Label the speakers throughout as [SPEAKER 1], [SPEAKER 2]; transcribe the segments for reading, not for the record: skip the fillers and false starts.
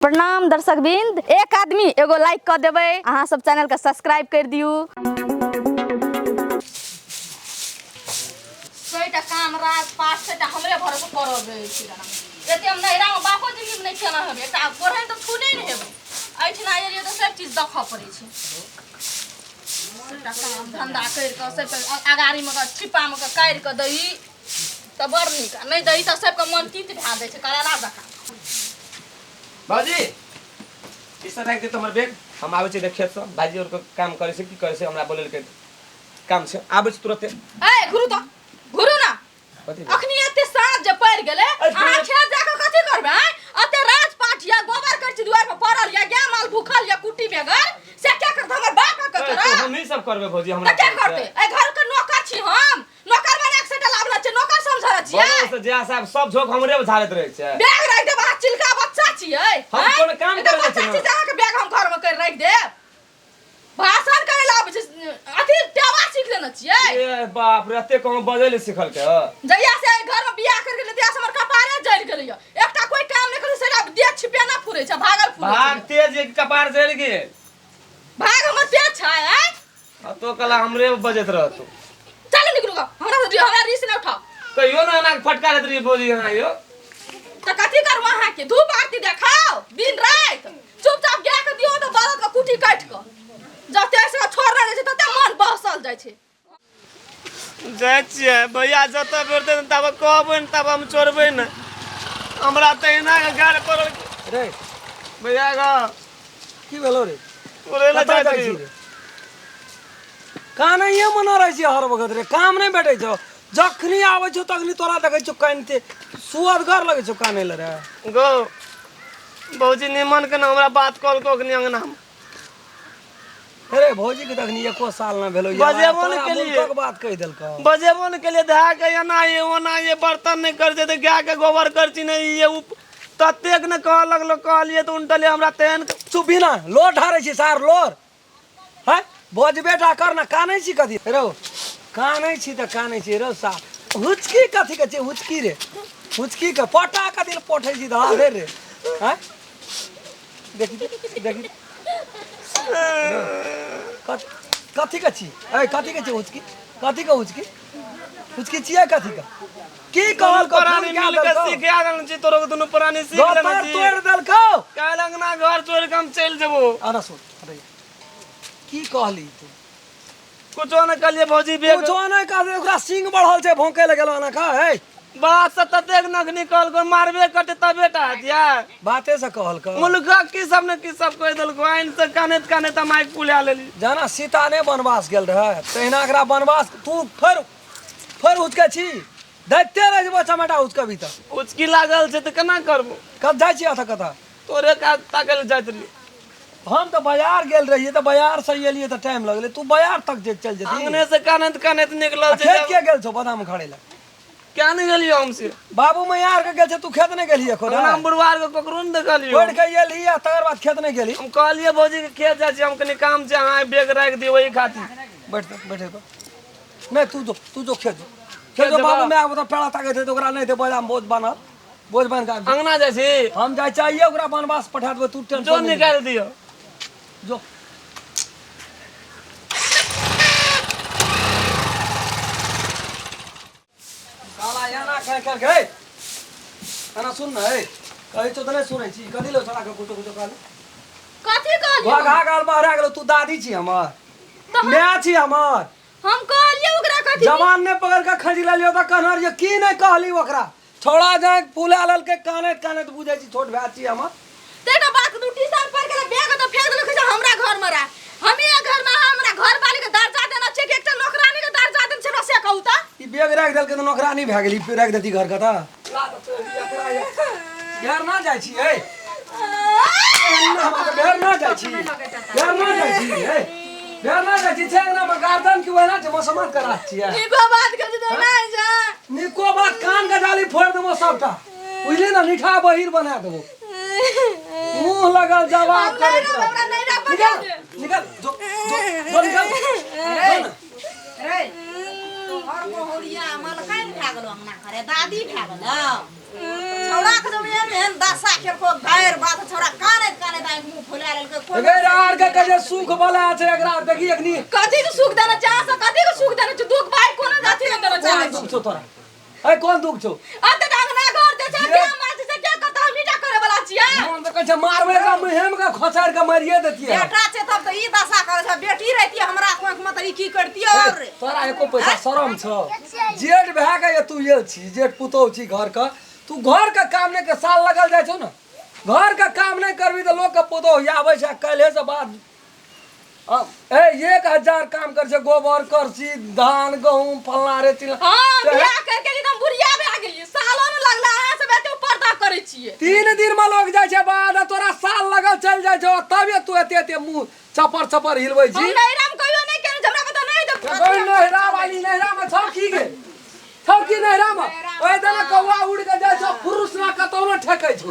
[SPEAKER 1] प्रणाम दर्शक बिंद, एक आदमी एगो लाइक कर देबै, अहाँ सब चैनल के सब्सक्राइब कर दियू।
[SPEAKER 2] सैटा काम राज पाठ सैटा हमरे भरोसे पड़ल रहै छै। एते हम नैहरामे बापो जिंदगीमे नहि केना हेबै, एकटा गोरहनि तऽ छूने नहि हेबै। एहिठिना एलियै तऽ सब चीज देखऽ पड़ै छै। सभटा काम धन्धा करि कऽ सबके अगाड़ीमे कऽ छिप्पामे कऽ काढ़ि कऽ दही तऽ बड़ नीक, आ नहि दही तऽ सबके मन तीत भए जाइ छै करैला जकाँ।
[SPEAKER 3] बाबूजी, ई सब राखि दे हमर बैग, हम आबै छी खेतसँ। भाईजी और काम करै छै की करै छै, हमरा बोलेलकै, काम छै, आबै छी तुरते।
[SPEAKER 2] ए घुरू तऽ घुरू ना।
[SPEAKER 3] कथी?
[SPEAKER 2] अखनी एते साँझ जे पड़ि गेलै, अहाँ खेत जाकऽ कथी करबै? आँय, एते राजपाट या गोबर करची दुआर पर पड़ल या गाय माल भूखल या कुट्टी बेगर, से क्या करतै हमर बाप? के
[SPEAKER 3] तोरा हमही सब करबै भौजी, हमरा
[SPEAKER 2] तऽ क्या करतै? एहि घर के नौकर छी हम, नौकर बना के सेटल आबल छै, नौकर समझल छियै?
[SPEAKER 3] बोलो से जे साहब सब झोंक हमरे पर झाड़ैत रहै छै।
[SPEAKER 2] बैग राखि देब, अहाँ चिलका बच्चा छियै।
[SPEAKER 3] हम
[SPEAKER 2] आँय?
[SPEAKER 3] कोनो काम
[SPEAKER 2] एकटा
[SPEAKER 3] करै
[SPEAKER 2] बच्चा
[SPEAKER 3] छी ना।
[SPEAKER 2] छी जे अहाँके बैग हम घरमे करि राखि देब? भाषण करे ला आबै छै, अथी टेवा सीख लेने छियै।
[SPEAKER 3] ए बाप रे, एते कहूँ बजै ले सिखल के?
[SPEAKER 2] जहिया से एहि घर में बियाह कर गेलै तहिया से हमर कपारे जरि गेलै। एकटा कोई काम नहि करै छै, देह छिपे ना फुरै छै, भागल फुरै
[SPEAKER 3] भाग
[SPEAKER 2] छै।
[SPEAKER 3] तेज एक कपार जरि गेल।
[SPEAKER 2] भाग हमर तेज छै? आँय?
[SPEAKER 3] आ तो कला हमरे बजैत रहतो।
[SPEAKER 2] चलू निकलू गा, हमरा से हमरा रिस नहि उठाओ।
[SPEAKER 3] कहियो ना एना फटका लेत रही भौजी अहाँ यो।
[SPEAKER 2] तऽ कथी करू? अहाँके धूप आरती देखाओ दिन राति? चुपचाप गाय के दियौ तऽ बरद के कुटी काटि कऽ जते से छोड़ने रहै छै तते मन बहसल जाइ छै।
[SPEAKER 3] जाइ छियै भैया, जतऽ बेरतै ने तब कहबै ने, तब हम छोड़बै ने। हमरा तऽ एना के गाड़ पड़ल
[SPEAKER 4] रे।
[SPEAKER 3] भैया ग।
[SPEAKER 4] की भेलो रे?
[SPEAKER 3] तोरे लए
[SPEAKER 4] कतऽ
[SPEAKER 3] जाइत
[SPEAKER 4] जाइ छी
[SPEAKER 3] रहियौ।
[SPEAKER 4] रे? कानैये मना रहै छी हर वक्त रे, काम नहि भेटै छौ। जखनी आबै छौ तखनी तोरा देखै छौ कानिते, सुअदगर लगै छौ कानै लए रे।
[SPEAKER 3] गो भौजी निमन के ने हमरा बात कहलको अखनी अंगना में।
[SPEAKER 4] अरे भौजी के तखनी एको साल ना भेलो।
[SPEAKER 3] बजेबो ने केलिए।
[SPEAKER 4] मुल्कक बात कहि देलकौ।
[SPEAKER 3] बजेबो ने केलिए, धए के एना ये ओना ये, बर्तन नहि कर छै तऽ गाय के गोबर कर छी ने ये उ ततेक ने कहऽ लगलो। कहलिए तऽ उनटले हमरा तेहन।
[SPEAKER 4] चुप भी ना, लोर ढारै छी सार लोर है, बजबे टा कर ना। कानै छी कथी रौ? कानै छी तऽ कानै छी रौ। सा हुचकी कथी के छै हुचकी रे? हुचकी के पटा कथी लए पोठै छी धरा धरि रे? हैं, देखी देखी, कथी के छी? ए, कथी के छी हुचकी? कथी के हुचकी? हुचकी छियै कथी के? की कहल?
[SPEAKER 3] दुनू प्राणी मिल के सिखा देने छी तोरो के, दुनू प्राणी सीख लेने छी।
[SPEAKER 4] तोड़ि देलकौ।
[SPEAKER 3] काल्हि अंगना घर छोड़ि के हम चलि जेबो।
[SPEAKER 4] आना सुन अरे, की कहली तू?
[SPEAKER 3] कुछो नहि कहलियै भौजी, बेग।
[SPEAKER 4] कुछो नहि कहली? ओकरा सिंग बढ़ल छै, भौंकै लए गेलो एना कह। हे,
[SPEAKER 3] बात से ततेक नखनी कहलको, मारबे करते तबे टा हतिया।
[SPEAKER 4] बाते से कहलको।
[SPEAKER 3] मुल्कक की सब ने की सब कहि देलको, आइन से कानैत कानैत हम आगि पुला लेली।
[SPEAKER 4] जेना सीता नहि वनवास गेल रहै तहिना एकरा वनवास। तू फेर फेर उचकै छी, दैते रहि जेबो चमेटा उचकबी तऽ।
[SPEAKER 3] उचकी लागल छै तऽ केना करबो?
[SPEAKER 4] कत जाइ छी अतऽ कतऽ?
[SPEAKER 3] तोरे काज ताकै लए जाइत रहियै।
[SPEAKER 4] हम तऽ बाजार गेल रहियै, तऽ बाजार से एलियै तऽ टाइम लगलै। तू बाजार तक जे चलि जेती।
[SPEAKER 3] अंगने से कानैत कानैत निकलल छै।
[SPEAKER 4] खेत के गेल छौ बादाम खड़े लए?
[SPEAKER 3] क्या नहि गेलियो हम से।
[SPEAKER 4] बाबू मैया आर के गेल छै, तू खेत नहि गेलही एको?
[SPEAKER 3] अंगना मे बुढ़वा आर के ककरो नहि देखलियो।
[SPEAKER 4] पढ़ि के एलही आ तकर बाद खेत नहि गेलही?
[SPEAKER 3] हम कहलियै भौजी के खेत जाइ छी हम, कनि काम छै, अहाँ बैग राखि दियौ ओहि खातिर।
[SPEAKER 4] बैठ बैठ नहि, तू जो, तू जो खेत जो, खेत जो। बाबू my ओतऽ पेड़ा ताकै छै तऽ ओकरा नहि दे बादाम, बोझ बान्हल, बोझ बान्हि कऽ आबि जो।
[SPEAKER 3] अंगना जाइ छी।
[SPEAKER 4] हम जाइ चाहिए, ओकरा वनवास पठा देबै, तू टेंशन
[SPEAKER 3] जो
[SPEAKER 4] नहि ले।
[SPEAKER 3] निकालि दियौ।
[SPEAKER 4] जो। साला एना खाय खाय गए। एना सुन ने, हे, कहै छौ तऽ नहि सुनै छी। कथी लए छोड़ा के कुछो कुछो कहली?
[SPEAKER 2] कथी कहलियै?
[SPEAKER 4] भगा गाल बहरा गेलो। तू दादी छी हमर, माय छी हमर।
[SPEAKER 2] हम कहलियै ओकरा कथी?
[SPEAKER 4] जवान ने पकड़ के खींच लेलियो तऽ कहना रहियो की नहि कहली ओकरा? छोड़ा जाय फुला लेलकै, कानैत कानैत। बुझै छी छोट भाय छी हमर।
[SPEAKER 2] ते एकटा बात, तू ट्यूशन पढ़ के बैग तऽ फेंक देलक जे हमरा घर में राख। हम ये घर में हमरा घर वाली के दर्जा देना छै कि एकटा नौकरानी के दर्जा देना छै, हमरा से कहू तऽ।
[SPEAKER 4] ई बैग राखि देलकै तऽ नौकरानी भए गेली, राखि देती घर के तऽ घर ना जाइ छी। हे, घर ना जाइ छी, घर ना जाइ छी, हे, घर ना जाइ छी। छै अंगना में गार्डन की ओहिना छै, मसमात के राख छियै।
[SPEAKER 2] निको बात करै छै तऽ नहि जा।
[SPEAKER 4] निको बात, कान के जाली फोड़ि देबो सबटा, बुझली ना? निठा बहिर बना देबो। मुंह लगल जवाब
[SPEAKER 2] हम नहीं
[SPEAKER 4] करैत
[SPEAKER 2] रहब,
[SPEAKER 4] रह।
[SPEAKER 2] हमरा नहीं रहब, बता
[SPEAKER 4] निकल
[SPEAKER 2] दे।
[SPEAKER 4] निकल, जो जो जो, निकल जो ना।
[SPEAKER 1] रे, तोहर बहुरिया मलकाइन भए गेलो, अंगना घरे दादी भए गेलो। छौड़ा के जब एहन एहन दशा खेलको, गारि बात, छौड़ा कानै
[SPEAKER 4] कहै छै सुख वाला छै एकरा देखी अखनी।
[SPEAKER 2] कथी के सुख देना चाह से, कथी के सुख देना छै? दुख भाई कोनो अथी नहि देना
[SPEAKER 4] कोन
[SPEAKER 2] चाहै
[SPEAKER 4] दुख
[SPEAKER 2] छी।
[SPEAKER 4] छौ तोरा? ए कोन दुख छौ?
[SPEAKER 2] अते अंगना घर दे छै,
[SPEAKER 4] जे-
[SPEAKER 2] क्या मार छै, क्या करता? हम नीटा करे वाला छियै।
[SPEAKER 4] मन तऽ कहै छै मारबै एकरा, मुँहेमे के खोचारि के मारिए देतियै।
[SPEAKER 5] बेटा छै तब तऽ ई दशा करै छै, बेटी रहितियै हमरा कोख में तऽ ई की करतियै? और
[SPEAKER 4] तोरा एको पैसा शरम छौ? जेठ भए के तू आयल छी, जेठ पुतोहु छी घर के, तू घर के काम नहि के साल लगल जाइ छौ ने। घर के काम नहि करबी तऽ लोक के पुतोहु आबै छै। काल्हि से बाद ए 1000 काम कर छै, गोबर करसी धान गहूम फलना रे चिलना।
[SPEAKER 2] हाँ,
[SPEAKER 4] तऽ-
[SPEAKER 2] बियाह करके एकदम बुढ़िया भए गेलियै, सालो ने लगला, अहाँ सब एते पर्दा करै छियै।
[SPEAKER 4] 3 दिन में लोग जाइ छै बाद, आ तोरा साल लगल चलि जाइ छौ, तबे तू एते एते मुँह चपर चपर हिलबै
[SPEAKER 2] हम
[SPEAKER 4] छी।
[SPEAKER 2] नैहरा में कहियो नहि केने, हमरा पता नहि तऽ
[SPEAKER 4] कोइ नैहरा वाली नैहरा में छौ की गे? छौ की नैहरा में? ओहि दिना कौआ उड़ के जाइ छौ, फुरुस ना कतौ न ठेकै छौ,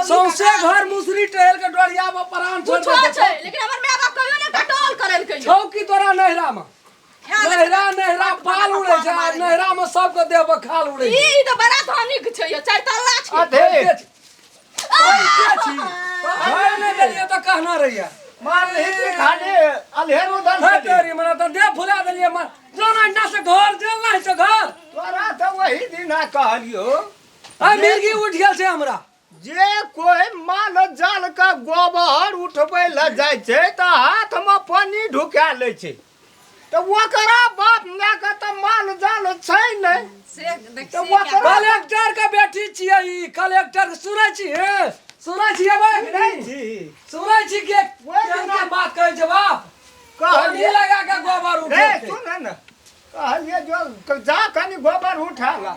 [SPEAKER 4] सौंसे घर मुसरी टहल के डोरिया में प्राण छोड़
[SPEAKER 2] कुछो
[SPEAKER 4] दै
[SPEAKER 2] छै, लेकिन हमर माय बाप कहियो नहि कटौल करेलकै।
[SPEAKER 4] छौ की तोरा नैहरा में? नैहरा नैहरा पाल उड़ै छै, आ नैहरा में सबके देह पर खाल उड़ै छै।
[SPEAKER 2] ई तऽ बड़ा धनिक छै यौ, चारि तल्ला छै।
[SPEAKER 6] अधे
[SPEAKER 4] के छी? घर नहि देलियै तऽ कहना रहियै।
[SPEAKER 6] मार रही थी खाली अल्हेर उधर
[SPEAKER 4] हे
[SPEAKER 6] से
[SPEAKER 4] तेरी मना तऽ देह फुला देलियै। मार जोन अन्ना से घर जेल नहि छै घर।
[SPEAKER 6] तोरा तऽ वही दिना कहलियो।
[SPEAKER 4] आ मिर्गी उठि गेल छै हमरा।
[SPEAKER 6] जे कोई माल जाल के गोबर उठबै लए जाइ छै तऽ हाथ में पानी ढुका लै छै, तऽ ओकरा बाप माय के तऽ माल जाल छै नहि।
[SPEAKER 5] से देख
[SPEAKER 6] तऽ
[SPEAKER 5] से
[SPEAKER 6] ओकरा
[SPEAKER 4] कलेक्टर के बेटी छियै ई, कलेक्टर। सुनै छी? हे सुनै छियै बे?
[SPEAKER 6] नहि छी।
[SPEAKER 4] सुनै छी के केहन के बात कहै छै बाप? पानी
[SPEAKER 6] कहलियै
[SPEAKER 4] लगा के गोबर
[SPEAKER 6] रे
[SPEAKER 4] उठेतै।
[SPEAKER 6] सुन ने, कहलियै जो जा कनि गोबर उठा ला,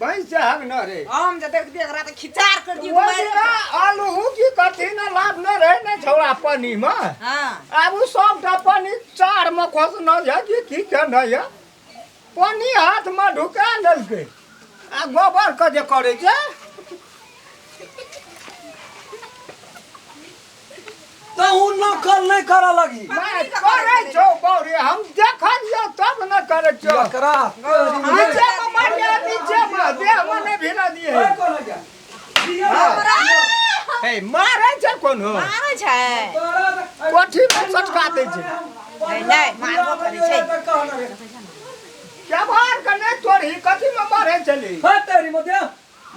[SPEAKER 6] भैंस हक न रे।
[SPEAKER 5] हम जे देख दिए एकरा तऽ खिचार कर दिए।
[SPEAKER 6] ओहि दिना आलू की कथी ने लाभ न रहे ने छौड़ा पानी में।
[SPEAKER 5] हाँ,
[SPEAKER 6] आब उ सबटा पानी चार में खसना या कि की केना या, पानी हाथ में ढुका लेलकै आ गोबर के जे करै छै।
[SPEAKER 4] तऽ उ नकल नहि करऽ लगी।
[SPEAKER 6] नहि करै छौ बौरी, हम देखलियौ तब न करै छौ।
[SPEAKER 4] एकरा
[SPEAKER 6] नीचे में मारिया, नीचे में देह में नहि भिड़ा दिए।
[SPEAKER 4] ओए कोन गया?
[SPEAKER 6] हे मारै छै कोनो?
[SPEAKER 5] मारै छै।
[SPEAKER 6] कोठी में सटका दै छै।
[SPEAKER 5] नहि मारबो करै छै।
[SPEAKER 6] केबाड़ के नहि तोड़ही, कथी में मारै छली?
[SPEAKER 4] हे तेरी मध्य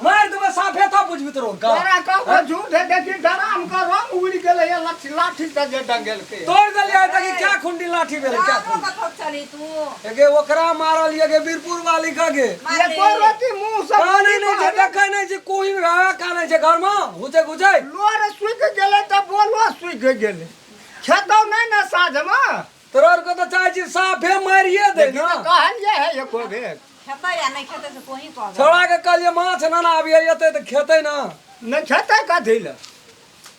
[SPEAKER 4] मारि देबै साफे तऽ बुझबी तोरो गाँव।
[SPEAKER 6] तोरा कहबो झूठ है, देखी डराम के रंग उड़ि गेलै या लाठी लाठी से जे डंगेलकै।
[SPEAKER 4] तोड़ देलियै तऽ क्या खुंडी लाठी भेलै क्या?
[SPEAKER 5] रामो के ठोक चली तू।
[SPEAKER 4] एगे ओकरा मारल ये गे, वीरपुर वाली के गे।
[SPEAKER 6] एको रति मुँह से
[SPEAKER 4] कानै नहि छै, देखै नहि छै कोई भी कानै छै घरमे घुसै घुसै।
[SPEAKER 6] लोर सुखि गेलै तऽ बोलो सुखि गेलै, खेतौ नहि ने साँझमे।
[SPEAKER 4] तोरा आरके तऽ चाहै छी साफे मारिए दे
[SPEAKER 6] देखी
[SPEAKER 4] ने।
[SPEAKER 6] तऽ कहलियै है एको बेर।
[SPEAKER 5] खेतै या नहि खेतै से तोही कहबै।
[SPEAKER 4] छौड़ा के कहलियै माछ नाना आबियै एतै तऽ खेतै ना।
[SPEAKER 6] नहि खेतै कथी लए?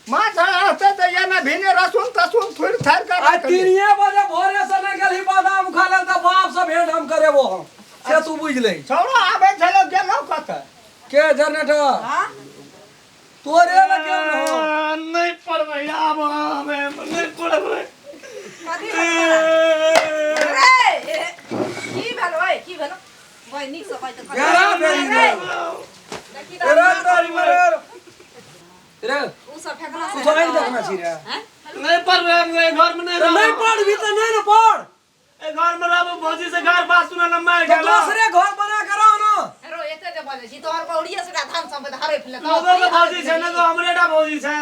[SPEAKER 6] माछ रहतै तऽ एना भिने रसुन तसुन थुरि थारि कऽ
[SPEAKER 4] आ
[SPEAKER 6] राखलियै।
[SPEAKER 4] 3 बजे भोरे से नहि गेलही बादाम खा लेल तऽ बाप से भेंट हम करेबो हम, से तू बुझि ले।
[SPEAKER 6] छौड़ा आबै छलौ, गेलौ कतऽ?
[SPEAKER 4] के जनरेटर?
[SPEAKER 5] हाँ?
[SPEAKER 4] तोरे लग गेल रहो।
[SPEAKER 3] नहीं पढ़बै आब, हमे नहीं पढ़बै।
[SPEAKER 5] कथी भेल तोरा? रे, की भेल ओइ? की भेल ओइ? नीक से कहै तऽ कथी?
[SPEAKER 4] गेरा भेली
[SPEAKER 5] रे, देखी तऽ।
[SPEAKER 4] रे तोरी मरे रे।
[SPEAKER 5] उ सब फेकला
[SPEAKER 4] तू
[SPEAKER 5] से
[SPEAKER 4] तो आँखि देखना छी रे।
[SPEAKER 3] नहीं पढ़बै हम, एहि घर में नहीं।
[SPEAKER 4] तऽ नहीं
[SPEAKER 3] रहब।
[SPEAKER 4] पढ़बी तऽ नहीं ने पढ़।
[SPEAKER 3] एहि घर में रहब, भौजी से घर बात सुनल न मारि
[SPEAKER 4] तऽ
[SPEAKER 3] गेल।
[SPEAKER 4] दोसरे घर बना के रह ना।
[SPEAKER 5] रो एते जे बजै छी, तोहर बौड़िये से धान सम्पति हड़पि लेतौ।
[SPEAKER 3] लोगो के भौजी छै ने, तो हमरे टा भौजी छै।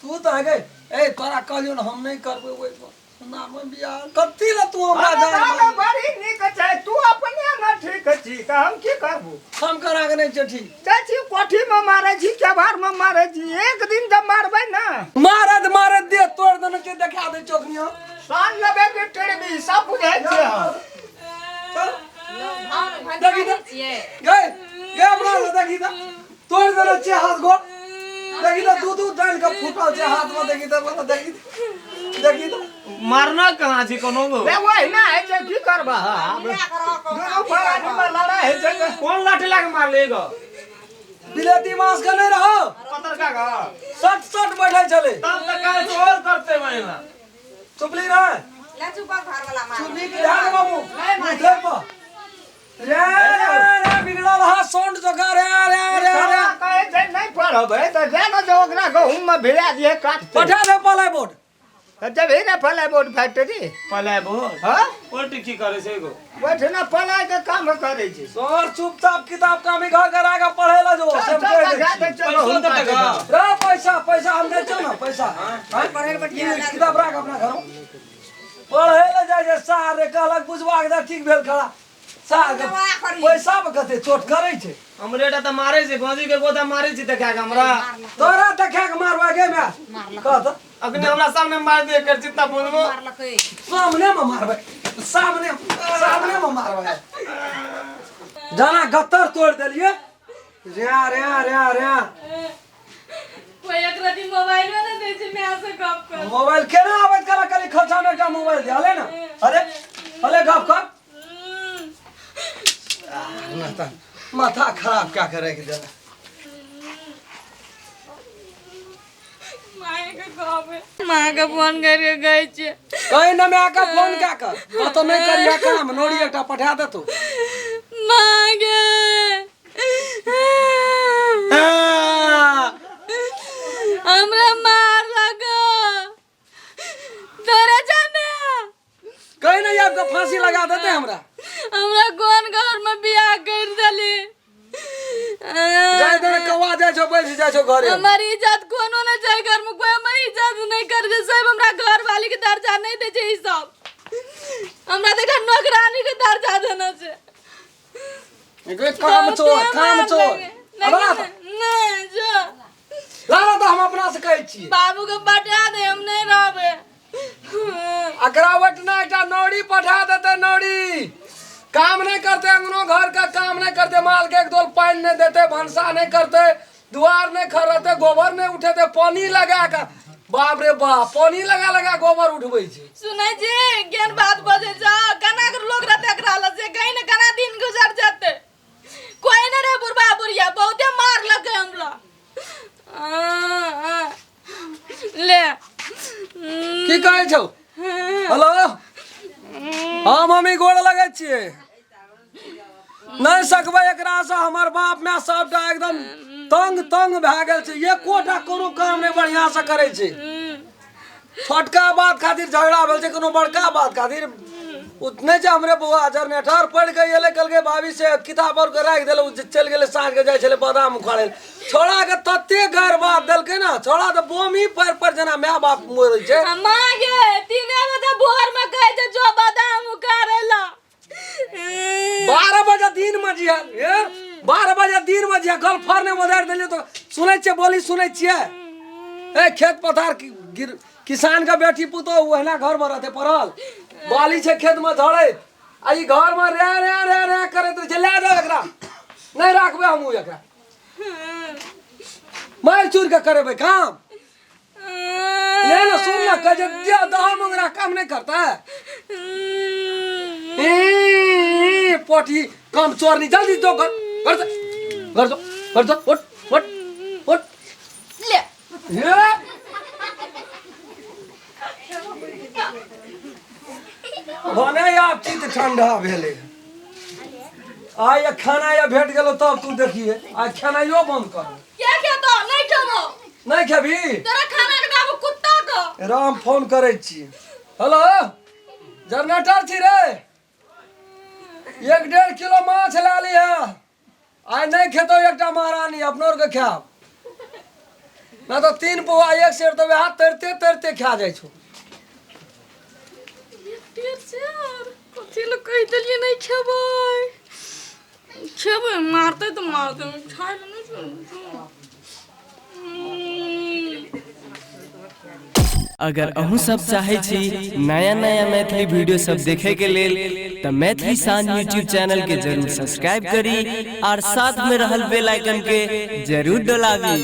[SPEAKER 4] तू तऽ गे ए, तोरा कहलियौ ने हम नहीं करबै ओहि पर नाम बियाह, कथी लए तू हमरा
[SPEAKER 6] अरे
[SPEAKER 4] जान
[SPEAKER 6] दादा बड़ी नीक छै, तू अपने न ठीक छी तऽ हम की करबू?
[SPEAKER 4] हम करा के नहीं छै ठीक।
[SPEAKER 6] जाइ छी कोठी में मारै छी, केबाड़ में मारै छी, एक दिन जब मारबै ने।
[SPEAKER 4] मारत मारत दे तोड़ देने छै, देखा दे चौकनिया।
[SPEAKER 6] साल लेबै के टेढ़बी सब बुझै छियै हम।
[SPEAKER 4] चल।
[SPEAKER 5] धान
[SPEAKER 4] देखी
[SPEAKER 5] भंडारी
[SPEAKER 4] तऽ।
[SPEAKER 5] छियै।
[SPEAKER 4] गए गए अपना से देखी तऽ तोड़ देने छै हाथ गोड़, देखी तऽ दू दू डालि के फूटल छै हाथ में, देखी तऽ मतलब देखी तऽ, देखी तऽ।
[SPEAKER 3] मारना कहाँ छी कोनो गो?
[SPEAKER 6] रे ओहिना होइ छै, की करबह आब?
[SPEAKER 5] मिला कऽ रह कहू।
[SPEAKER 6] दुनू प्राणी में लड़ाइ होइ छै तऽ।
[SPEAKER 3] कोन लाठी लाके मारले गो?
[SPEAKER 4] बिलेती मांस के नहीं रहो।
[SPEAKER 3] पतरका गो।
[SPEAKER 4] सट सट बैठल छलै।
[SPEAKER 3] तब तऽ काल्हि से और करते महिना।
[SPEAKER 4] चुपली रह।
[SPEAKER 5] ले चुपक घर वाला मार।
[SPEAKER 4] चुपली के ध्यान बाबू मुझे पर रे रे रे बिगड़ल हा सोंड जोका रे रे रे रे।
[SPEAKER 6] छौड़ा कहै छै नहि पढ़बै तऽ जा ने, जो ओकरा गहूँम में भिड़ा दिहे काटतै।
[SPEAKER 4] पठा दे पलाय बोर्ड।
[SPEAKER 6] जब ही ना प्लाईवुड फैक्ट्री।
[SPEAKER 3] प्लाईवुड?
[SPEAKER 6] हाँ।
[SPEAKER 3] ओटी की करे छै एगो?
[SPEAKER 6] ओठना पलाय के काम करे छै।
[SPEAKER 4] सर चुपचाप किताब कामी घर घर आके पढ़े ला जो, से हम कहि दै छी।
[SPEAKER 3] पैसो देतै गा?
[SPEAKER 4] रे पैसा पैसा हम दै छियौ ने पैसा। हाँ? ई किताब राख अपना घर। पढ़े ला जाइ छै सार रे, कहलक बुझबाक दे ठीक भेल खड़ा। सार के पैसा पर कते चोट करै छै।
[SPEAKER 3] हमरे टा तऽ मारै छै, भौजी के गोदा मारै छै देखा के हमरा।
[SPEAKER 4] तोरा देखा के मारबै गे माय? कह तऽ।
[SPEAKER 3] अखने हमरा सामने मार दिए कर जितना बोलबो।
[SPEAKER 4] सामने में मारबै, सामने सामने में मारबै। जाना गत्तर तोड़ देलिए। रे रे रे रे।
[SPEAKER 2] कोई एक रति मोबाइल में ना दै छै माय से गप कर।
[SPEAKER 4] मोबाइल केना आबैत कला कली खर्चा में एकटा मोबाइल दे हले ना। अरे हले गप कर। माथा खराब क्या करे के देला।
[SPEAKER 2] माय के कहबे, माँ के फोन करके गई छे।
[SPEAKER 4] कहीं ना मैं आका फोन क्या कर? तो नहीं करिया काम, नोड़ी एकटा पठा दे तू।
[SPEAKER 2] माँ के हमरा मार लगा तोरा जाने।
[SPEAKER 4] कहीं नहीं आपका फांसी लगा देते हमरा।
[SPEAKER 2] हमरा कोन घर में बियाह कर देली?
[SPEAKER 4] जाय दे कौआ जाय छौ बैठ जाय छौ घरे।
[SPEAKER 2] हमर इज्जत कोनो न छै घर में, कोई हमर इज्जत नहीं कर दे सब, हमरा घर वाली के दर्जा नहीं दे छै ई सब। हमरा त एकटा नौकरानी के दर्जा देना छै।
[SPEAKER 4] एक काम चोर, काम चोर।
[SPEAKER 2] नहीं जो
[SPEAKER 4] लाला तो हम अपना से कहै छी
[SPEAKER 2] बाबू के पठा दे, हम नहीं रहबे।
[SPEAKER 4] अकरा वटना एकटा नौड़ी पठा देते, नौड़ी काम नहीं करते, अंगनो घर का काम नहीं करते, माल के एक दोल पानी नहीं देते, भनसा नहीं करते, दुआर नहीं खरते, गोबर नहीं उठेते, पानी लगा के बाप रे बाप पानी लगा लगा गोबर उठबै छै।
[SPEAKER 2] सुनै छी केहन बात बजै छ? केना के लोग रहते एकरा लग से कहीं न केना दिन गुजर जेते। कोई न रे बुढ़बा बुढ़िया बहुते मार लगे हमरा। ले
[SPEAKER 4] की कहै छौ? हेलो हाँ मम्मी गोड़ लगै छियै। नहीं सकबै एकरा से, हमर बाप my सबटा एकदम तंग तंग भए गेल छै, एकोटा कोनो काम नहीं बढ़िया से करै छै। छोटका बात खातिर झगड़ा भेल छै, कोनो बड़का बात खातिर उतने छै। हमरे बौआ जनरेटर पढ़ि के एलै, कहलकै भाभी से किताब और के राखि देलहुँ, चलि गेलै साँझ के जाइ छलै बादाम उखाड़ै। छोड़ा के तते गारि बात देलकै ना, छोड़ा तऽ बोमी पर पर जेना my बाप मरै छै।
[SPEAKER 2] माँ गे 3 बजे भोर में कहै छै जो बादाम उखाड़ै ला।
[SPEAKER 4] 12 बजे दिन में जिया, 12 बजे दिन में जिया गल फरने बजार देलियै तऽ सुनै छियै बोली सुनै छियै। ए खेत पथार किसान के बेटी पुतोह ओहिना घर में रहते पड़ल, बाली छै खेत में झड़ैत आ ई घर में रे रे रे रे करैत रहै छै। लए जाउ एकरा, नहीं राखबै हमहूँ एकरा, मारि चूर के करेबै काम। ले ना सुन ना कह जे दहा मंगरा काम नहीं करता है। ए पोटी काम चोरनी जल्दी जो घर घर जा, घर जो घर जो उठ उठ उठ
[SPEAKER 2] ले।
[SPEAKER 4] ये भने आब चित ठंडा भेलै। आइ ये खाना या भेट गेलो तब तू देखिए, आइ खेनाइयो बंद कर।
[SPEAKER 2] क्या खेतो? नहीं खेबो।
[SPEAKER 4] नहीं खेबी?
[SPEAKER 2] तोरा खाना के दाबो कुत्ता को।
[SPEAKER 4] राम फोन करै छी। हेलो जनरेटर छी रे, 1.5 किलो माछ लए लिह, आइ नहीं खेतो एकटा महारानी, अपनो आरके खायब ना तो 3 पौआ 1 सेर तो वएह तैरते तैरते खा जाइ छौ।
[SPEAKER 2] कथी लए कहि देलियै नहीं खेबै? खेबै मारतै तऽ मारतै, खाय लए नहि छोड़बै।
[SPEAKER 7] अगर अहूँ सब चाहे छी नया नया मैथिली वीडियो सब देखे के लेल त मैथिली शान यूट्यूब चैनल के जरूर सब्सक्राइब करी और साथ में रहल बेल आइकन के जरूर डोलाबी।